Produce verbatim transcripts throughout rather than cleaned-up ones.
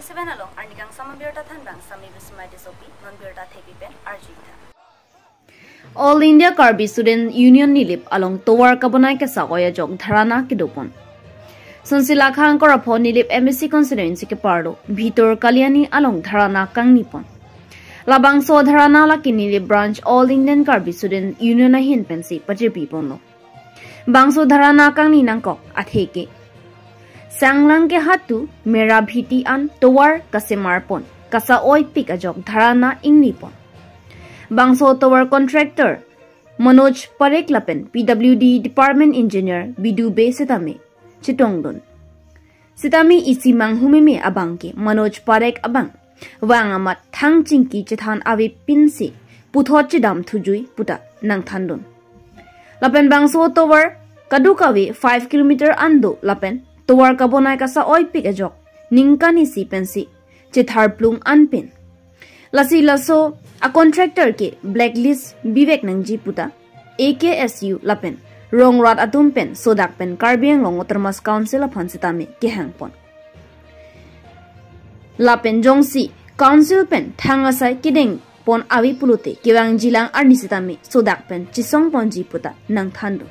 Seven along arni kangsam abirta thanbang Sami Bismai Tissopi, non birta thepi pen arjuitha. All India Karbi Student Union Nilip along tovar kabonai kesa-oi ajok dharana kedopon. Sonsi Lakhang Korapho Nilip M A C constituency keparlo Bhitor Kalyani along dharana kangnipon. Labangso dharana lake Nilip Branch All Indian Karbi Student Union ahin pensi pajirpiponlo. Bangso dharana kangni nangkok atheke, Sanglang ke hatu mera bhiti an tovar kasemarpon kesa-oipik ajok dharana ingnipon. Bangso tovar contractor Manoj Parekh lapen P W D Department Engineer Bidu Bey sitame chetongdun. Sitame isi manghumeme abangke Manoj Parekh abang vang amat thang chingki chethan avepinsi puthot chedam thujui puta nangthandun. Lapen bangso tovar kadokave five kilometer an do lapen tovar kabonai kesa-oipik ajok ningkan isi pensi chetharplung anpen. Lasi laso a contractor ke blacklist bivek nangji puta A K S U lapen rong rat atum pen sodak pen Karbi Anglong Autonomous Council aphan sitame kehangpon. Lapen jongsi council pen thang asai kedengpon ave pulote kevangjilang arni sitame sodak pen chesongponji puta nangthandun.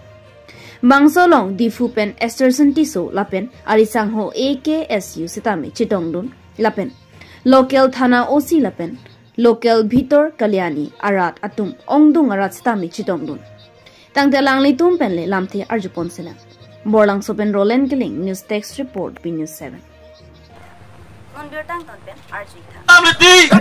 Bangso along Diphu pen Esterson Tisso lapen arisangho A K S U sitame chetongdun lapen local thana O C lapen local Bhitor Kalyani arat atum ongdung arat sitame chetongdun. Tangte alanglitum penle lamthe arjupon sena. Borlangso pen Roland Killing, News Desk Report, B News seven. Non birta angton pen arjuitha. Amnesty!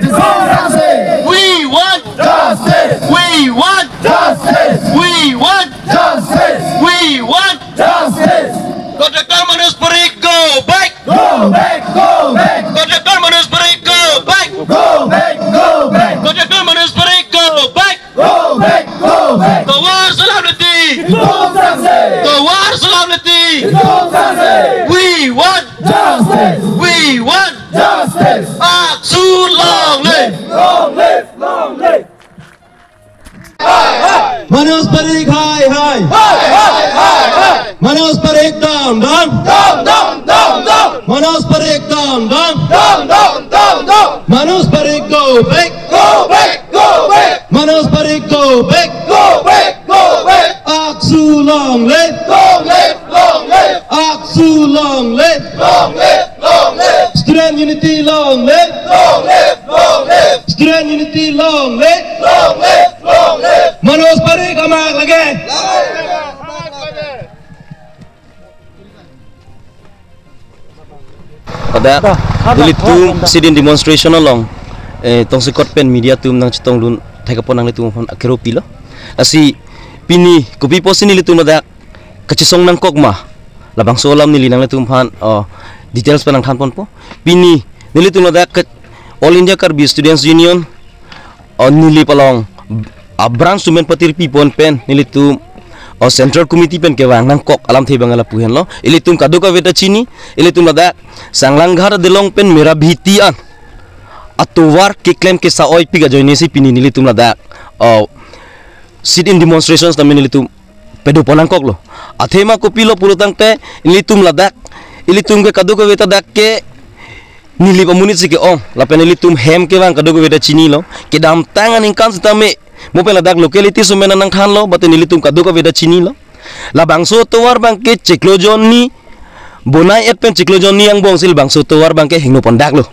We want justice! We want justice! We want justice! We want justice! Contractor Manoj Parekh, go back! Go back! Go back! Contractor Manoj Parekh, go back! Go back! Go back! Contractor Manoj Parekh, go back! Go back! Go back! Tovar selamleti! Hitung sangse! Tovar selamleti! Hitung sangse! We want justice! We want justice! AACSU long live! Long live! Long live! Manoj Parekh hai hai! Hai hai hai hai! Manoj Parekh down down! Down down down down! Manoj Parekh down down! Down down down down! Manoj Parekh go back! Go back! Go back! Manoj Parekh go back! Go back! Go back! AACSU long live! Long live! Long live! AACSU long live! Long live! Long live! Student unity long live! Long live! Long live! Student unity long live! Long live! Long live! Manoj Parekh amak lake! Pada nelitum sit-in demonstration along, eh, tongsekot pen media atum nangchetongdun thekapon nanglitum aphan akero pilo. Lasi pini kopi pusi nelitum ladak kachesong nangkok ma? Labangso alam neli nanglitum aphan, oh, details pen nangthanponpo. Pini nelitum ladak ke All India Karbi Students Union, oh, Nilip along, ah, branch atum pen patirpipon pen nelitum, oh, Central Committee pen kevang nangkok alamthe abang lapu henlo. Ilitum kadokave ta chini, ilitum ladak Sanglang Ghat adelong pen mera bhiti an atovar keklem kesa-oipik ajoinesi pini nelitum ladak, oh, sit-in demonstrations tame nelitum padopon nangkoklo. Athema kopilo pulo tangte ilitum ladak, ilitum ke kadokave ta dak ke Nilip amonit si ke-ong, lapen ilitum hem kevang kadokave ta chinilo. Kedamtang aningkan sitame, mo pen ladak locality atum pen nangthanlo, bate nelitum kadokave ta chinilo. Labangso tovar abangke chiklo jonni, bonai-et pen chiklo jonni angbong si labangso tovar abangke hingno pondaklo.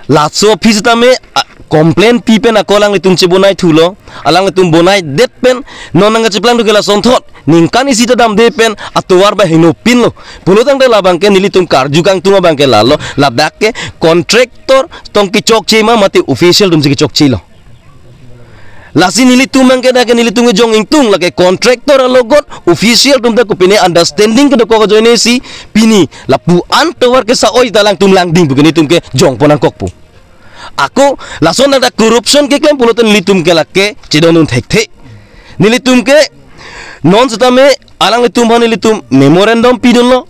Laso aphi sitame, ah, complaint pi pen ako alanglitum chebonai thulo, alanglitum bonaidet pen non nangkacheplangdun ke lasonthot ningkan isi ta damde pen atovar abang hingno pinlo. Pulo tangte labangke nelitum karju kangtung abangke lalo, ladak ke contractor tong kechokche ma mate official atum si kechokchelo. Lasi nelitum abangke dak ke nelitum kejong ingtung, lake contractor alogot official atum ta kopine understanding kedokok ajoinesi pini lapu-an tovar kesa-oi ta alangtum langding pu ke nelitum kejongpon nangkokpo. Ako lason dak corruption keklem pulote nelitum ke lake chedondun thekthe. Nelitum ke non sitame alanglitum aphan nelitum memorandum pidunlo.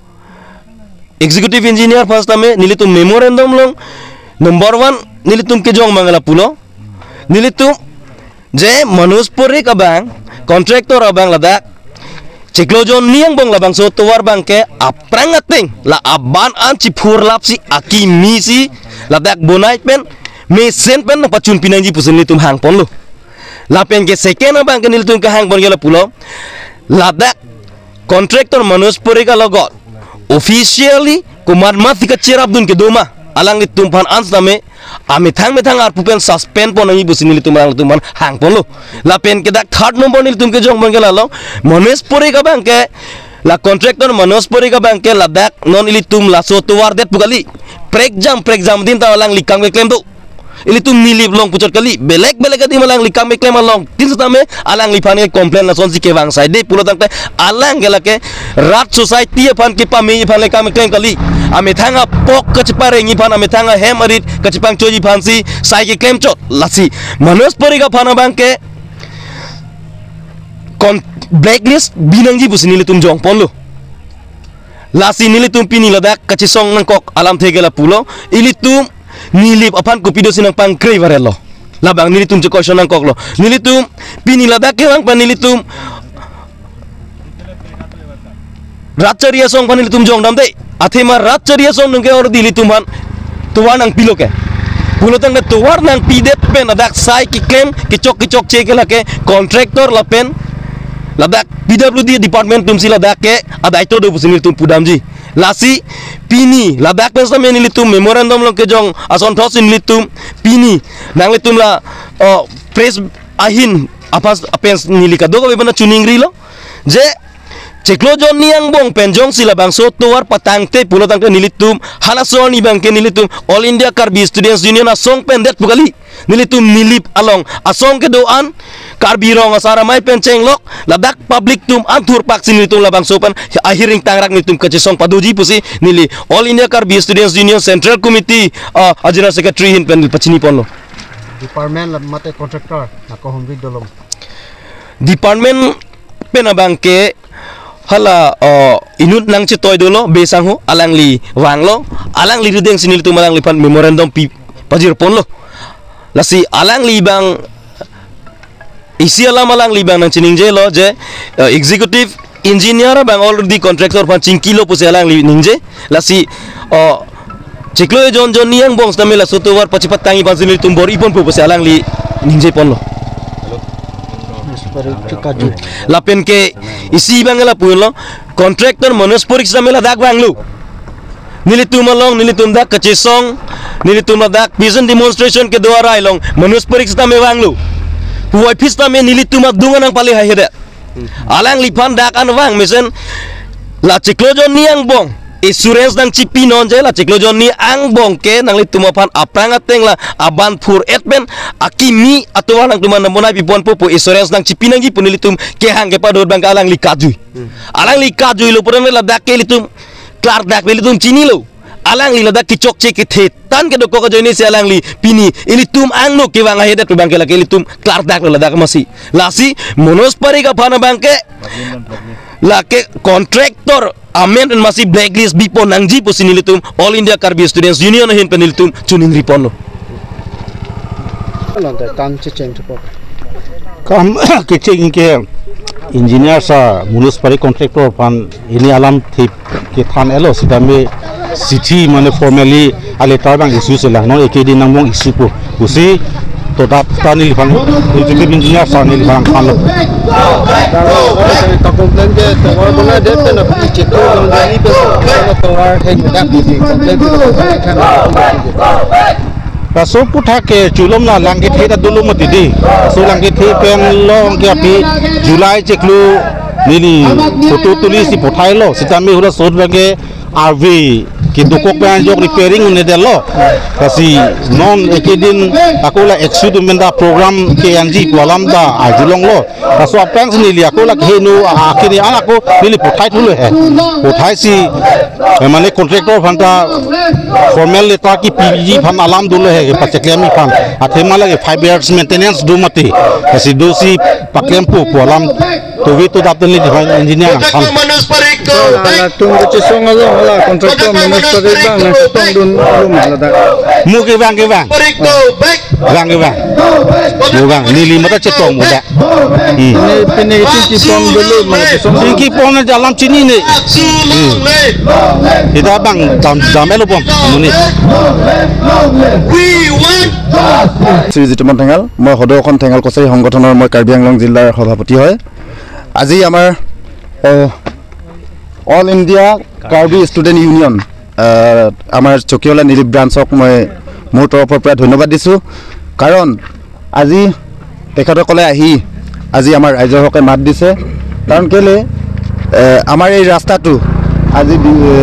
Executive engineer aphan sitame nelitum memorandum long, number one nelitum kejong abang lapulo. Nelitum je Manoj Parekh abang, contractor abang ladak Chiklo John Niang Bong labangso tovar abangke aphrang ateng la aban an chiphurlapsi akimi si ladak bonai pen mesen pen pachun pinangji pusi nelitum hangponlo. Lapen ke second abangke nelitum kehangpon ke lapulo, ladak contractor Manoj Parrikh alogot officially komat masi kacherapdun kedo ma, alanglitum aphan an setame amethang methang arpu pen suspend pon nangji pusi nelitum alanglitum aphan hangponlo. Lapen ke dak third number nelitum kejongpon ke lalo, Manoj Parrikh abangke, la contractor Manoj Parrikh abangke ladak non ilitum laso tovar det pu kali. Prekjam prekjam din ta alangli kangkeklem do. Ilitum Nilip along puchot kali, belek belek adim alangli kangkeklem along tin setame alangliphan ke complain lasonsi kevang saide pulo tangte alang ke lake rat society aphan kepame aphan le kangkeklem kali. Amethang apok kacheparengji aphan, amethang ahem arit kachepangchoji aphansi sai keklem chot. Lasi Manoj Parrikh aphan abangke kon blacklist binangji pusi nelitum jongponlo. Lasi nelitum pini ladak kachesong nangkok alamthe ke lapulo, ilitum Nilip aphan kopi dosi nangpangkre varelo. Labang nelitum che question nangkoklo. Nelitum pini ladak kevang pen nelitum rat chari asong aphan nelitum jongdamde. Athema rat chari asong nungke already ilitum aphan tovar nangpilo ke. Pulo tangte tovar nangpidet pen ladak sai keklem kechok kechokche ke lake contractor lapen ladak P W D department atumsi ladak ke adaito do pusi nelitum pudamji. Lasi pini ladak pen setame nelitum memorandum along kejong asonthotsi nelitum pini nanglitum la, oh, press ahin aphan pen neli kadokave pen chiningrilo je Chiklo John Niang Bong pen jongsi labangso tovar patangte pulo tangte nelitum halaso arni abangke nelitum All India Karbi Students Union asong pen det pu kali. Nelitum Nilip along asong kedo-an Karbi Rong Asar Amei pen chenglok ladak public atum an thurpaksi nelitum labangso pen ahiring tangrak nelitum kachesong padoji pusi neli All India Karbi Students Union Central Committee, ah, a General Secretary ahin pen pachiniponlo. Department la mate contractor nangkahumri dolo ma? Department pen abangke hala, oh, inut nangchetoi dolo, Bey Sangho, alangli vanglo, alangli rideng si nelitum alangliphan memorandum pi pajirponlo. Lasi alangli abang isi alam alangli abang nangchiningjelo je, eh, executive engineer abang already contractor aphan chingkilo pusi alangli ningje. Lasi, oh, Chiklo John John Niang Bong setame laso tovar pachipatangji aphansi nelitum bor-iponpo pusi alangli ningjeponlo. Lapen ke isi abang lapulo, contractor Manoj Parrikh setame ladak vanglo. Nelitum along, nelitum dak kachesong, nelitum ladak peaceful demonstration kedo arai along Manoj Parrikh setame vanglo. Puvoiphit setame nelitum adung an nangpale haihedet. Alangliphan dak an vang mesen la Chiklo John Niang Bong assurance nangchipinon je la Chiklo John Niang Bong ke nanglitum aphan aphrang ateng la aban phur-et pen akimi atovar nangtum an bonai piponpo pu assurance nangchipinangji pu nelitum kehang kepadot abangke alangli kajui. Alangli kajuilo pura ladak ke ilitum klardak ilitum chinilo. Alangli ladak kechokche kethe tan kedokok ajoinesi alangli pini ilitum angno kevang ahedet abangke lake ilitum klardaklo ladak masi. Lasi Manoj Parrikh aphan abangke lake contractor amen masi blacklist bipon nangji pusi nelitum All India Karbi Students Union ahin pen nelitum chiningriponlo. Nonte kam checheng chepok. Kam kecheng ke engineer sir, Manoj Parrikh contractor aphan ini alamthe kethan-etlo sitame chithi mane formally a letter abang issue selang non eke din nangbong issue po. Pusi to dap ta neliphan executive engineer sir neliphan thanlo. Kalau complain ke tovar bonai det pen apni chiklo John John Niang Bong pen tovar hengdak di complain ke. Laso aputhak ke chulom la lang kethe ta dolo mati dei. Laso lang kethe pen along ke aphi July chiklo neli photo tulisi puthailo. Sitame hula sot abangke ave kedokok pen ajok repairing un-edetlo. Lasi non eke din ako la executive member program ke-enji pu alam ta arjulonglo. Laso aphrangsi neli ako la keheno a, akini an ako neli puthaithulo he. Puthaisi, eh, mane contractor aphan ta formal letter kipiji aphan alam dolo he, pacheklem aphan. Athema lake five years maintenance do mati. Lasi dosi paklempo pu alam. To ave to dap ta neli engineer nangthan. Hala, hala, tum kachesong along, hala, contractor Manoj Sorry bang, nangchetongdun lo ma ladak? Mo kevang kevang. Vang kevang. Mo vang, neli mata chetong mo dak. Hmm. Pini, pini tingki pon dolo ma, tingki pon na jalan chini ne. Hmm. Kita bang dam, dam-etlo pon, mo ne. Shri জিতুমন ঠেঙাল, মই সদৌ অসম ঠেঙাল কছাৰী সংগঠনৰ মই কাৰ্বি আংলং জিলাৰ সভাপতি হয়। আজি আমাৰ, এ, all India Karbi student union, আহ, আমাৰ চকিহোলা নিৰিপ ব্ৰাঞ্চক মই মোৰ তৰফৰ পৰা ধন্যবাদ দিছোঁ। কাৰণ আজি তেখেতসকলে আহি আজি আমাৰ ৰাইজৰ হকে মাত দিছে। কাৰণ কেলে, এ, আমাৰ এই ৰাস্তাটো আজি বি-, এ,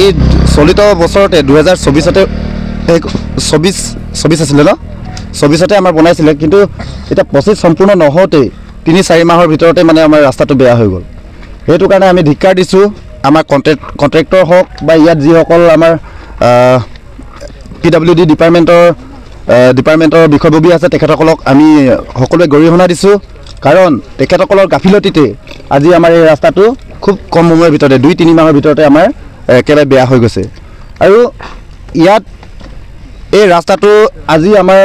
এই চলিত বছৰতে দুহেজাৰ চৌবিছতে, এই চৌবিছ, চৌবিছ আছিলে ন? চৌবিছতে আমাৰ বনাইছিলে, কিন্তু এতিয়া পঁচিছ সম্পূৰ্ণ নহওঁতেই তিনি চাৰি মাহৰ ভিতৰতে মানে আমাৰ ৰাস্তাটো বেয়া হৈ গ'ল। সেইটো কাৰণে আমি ধিক্কাৰ দিছোঁ। আমাৰ কণ্ট্ৰেক্ট-, কণ্ট্ৰেক্টৰ হওক বা ইয়াত যিসকল আমাৰ, আহ, পি ডাব্লিউ ডি ডিপাৰ্টমেণ্টৰ, আহ, ডিপাৰ্টমেণ্টৰ বিষয়ববীয়া আছে, তেখেতসকলক আমি সকলোৱে গৰিহণা দিছোঁ। কাৰণ তেখেতসকলৰ গাফিলতিতে আজি আমাৰ এই ৰাস্তাটো খুব কম সময়ৰ ভিতৰতে, দুই তিনি মাহৰ ভিতৰতে আমাৰ, এ, একেবাৰে বেয়া হৈ গৈছে। আৰু ইয়াত এই ৰাস্তাটো আজি আমাৰ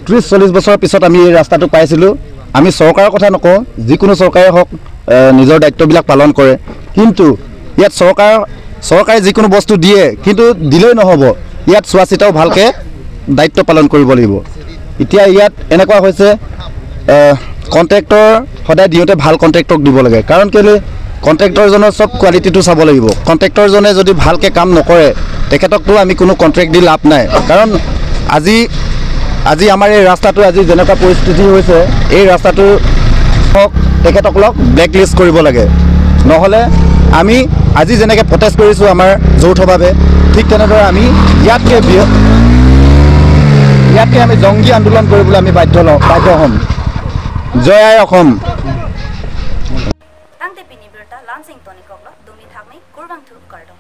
ত্ৰিছ চল্লিছ বছৰৰ পিছত আমি এই ৰাস্তাটো পাইছিলোঁ। আমি চৰকাৰৰ কথা নকওঁ, যিকোনো চৰকাৰে হওক, এ, নিজৰ দায়িত্ববিলাক পালন কৰে, কিন্তু ইয়াত চৰকাৰ, চৰকাৰে যিকোনো বস্তু দিয়ে, কিন্তু দিলেই নহ'ব, ইয়াত চোৱা চিতাও ভালকে দায়িত্ব পালন কৰিব লাগিব। এতিয়া ইয়াত এনেকুৱা হৈছে, এ, কণ্ট্ৰেক্টৰ সদায় দিওঁতে ভাল কণ্ট্ৰেক্টক দিব লাগে। কাৰণ কেলে, কণ্ট্ৰেক্টৰজনৰ চব কোৱালিটিটো চাব লাগিব। কণ্ট্ৰেক্টৰজনে যদি ভালকে কাম নকৰে, তেখেতকতো আমি কোনো কণ্ট্ৰেক্ট দি লাভ নাই। কাৰণ আজি, আজি আমাৰ এই ৰাস্তাটো আজি যেনেকুৱা পৰিস্থিতি হৈছে, এই ৰাস্তাটো হওক, তেখেতসকলক ব্লেক লিষ্ট কৰিব লাগে। নহ'লে আমি আজি যেনেকে প্ৰটেষ্ট কৰিছোঁ আমাৰ যৌথভাৱে, ঠিক তেনেদৰে আমি ইয়াতকে বৃহ-, ইয়াতকে আমি জংগী আন্দোলন কৰিবলৈ আমি বাধ্য লওঁ, বাধ্য হ'ম। জয় আই অসম। Tangte pini birta la-ansi ingtonikoklo, dumi thakmi, kurvangthu kardom.